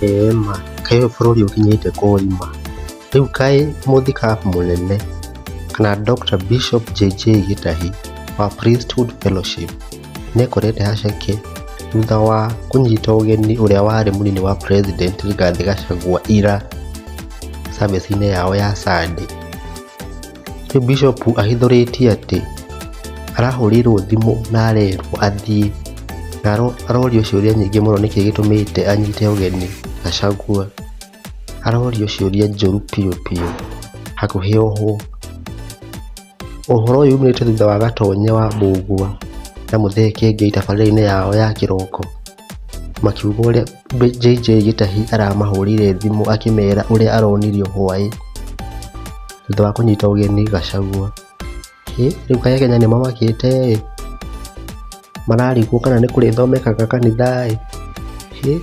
Ĩĩ ma, kaĩ ũyũ bũrũri ũkinyĩte kũĩ ma? Rĩu kaĩ mũthikabu mũnene kana Dr. Bishop JJ Gĩtahi wa Priesthood Fellowship nĩekorete haceke thutha wa kũnyita ũgeni ũrĩa warĩ mũnini wa president Rigathĩ Gachagua ira service-inĩ yao ya Sunday. Rĩu Bishop ahithũrĩtie atĩ arahũrĩirwo thimũ na arerwo athiĩ na arorio ciũria nyingĩ mũno nĩkĩ gĩtũmĩte anyite ũgeni Gachagua. Arorio ciũria njũru biũ biũ hakuhĩ ohwo. Ũhoro ũyũ umĩrĩte thutha wa Gatonye wa Mbũgua na Mũthee Kĩengei tabarĩra-inĩ yao ya kĩroko makiuga ũrĩa JJ Gĩtahi aramahũrĩire thimũ akĩmera ũrĩa aronirio hwaĩ thutha wa kũnyita ũgeni Gachagua. Hĩ, rĩu kaĩ Kenya nĩmamakĩte ĩ, mararigwo kana nĩ kũrĩthomekaga kanitha ĩ, hĩ.